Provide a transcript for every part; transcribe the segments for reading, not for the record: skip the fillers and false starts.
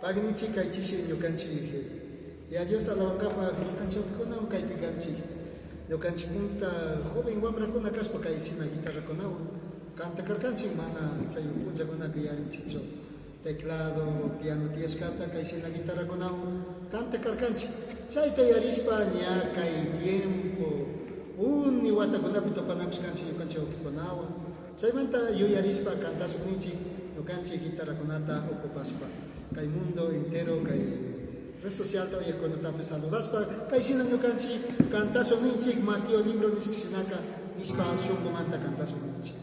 Pagui nichik kay chishi ñukanchik Yaya Diosta alabankapak ñukanchikkunawan kaypi kanchik. Ñukanchikkunta joven wamrakuna kashpa kay shina guitarrakunawan cantakarkanchik mana chay punllakunaka yarinchikchu teclado, piano tiyashkata kay shina guitarrakunawan cantakarkanchik. Chayta yarishpa ña kay tiempo uni watakunapi tupanakushkanchik ñukanchik wawkikunawan. Chaymanta yuyarishpa cantashun ninchik ñukanchik guitarrakunata ocupashpa kay mundo entero kay red socialta uyajkunatapish saludashpa kay shina ñukanchik cantashun ninchik Mateo libro nishka shinaka nishpa shungumanta cantashun ninchik.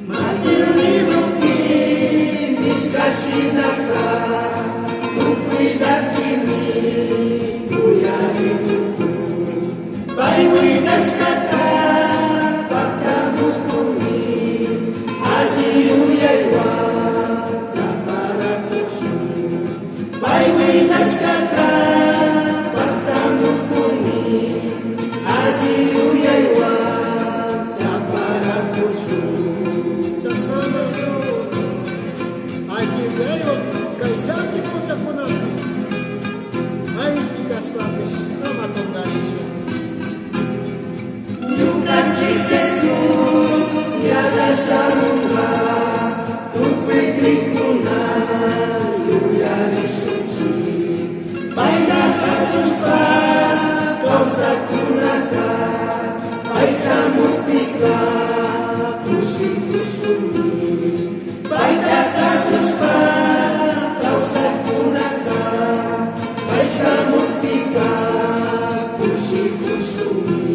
Mateo libropi nishca shinaca tucui llaquimi uyari tucun. Pai huillashcata pajtamushcunmi, alli yuyaihuan chaparacushun. Pai huillashcata pajtamucunmi, alli yuyaihuan chaparacushun. Chashnami Dios alli yuyaihuan cai llaqui punllacunapi maipi cashpapish ama cungarishun. Ñucanchij Jesús ñalla shamunga, tucui criccuna yuyarishunchij. Paita cazushpa causaccunaca, pai shamujpica cushicushunmi. Paita cazushpa causaccunaca, pai shamujpica cushicushunmi.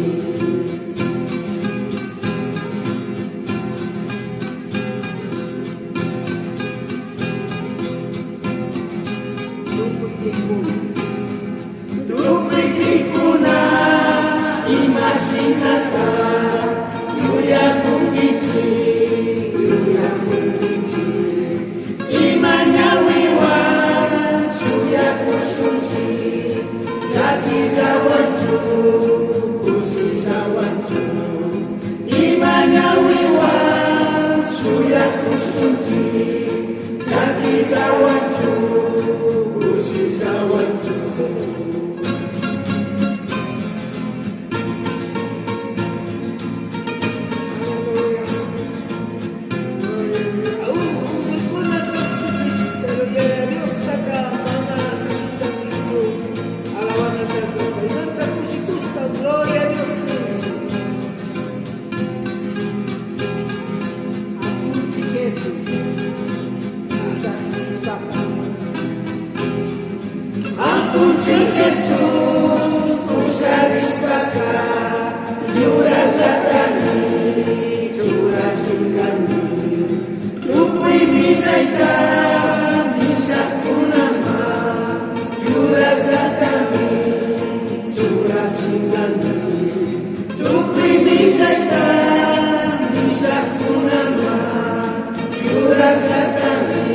Tucui criccuna. Tucui criccuna ima shinata yuyacunguichij, yuyacunguichij. Ima ñahuihuan shuyacushunchij, llaquillahuanchu, cushillahuanchu. Ima ñahuihuan shuyacushunchij, llaquillahuanchu, cushillahuanchu. Ungüicuna cajpipish, pero Yaya Diostaca mana saquishcanchijchu alabanataca. Chaimanta cushicushpa Gloria a Dios ninchij. Apunchij Jesús, pushachishpaca. Apunchij Jesús, pusharishpaca, yurajllatami churachingami. Tucui millaita mishajcunaman, yurajllatami churachingami. Tucui millaita mishajcunaman, yurajllatami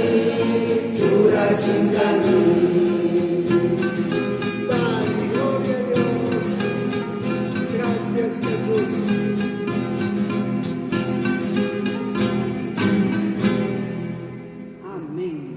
churachingami. Padre, gloria a Dios. Gracias, Jesús. Amén.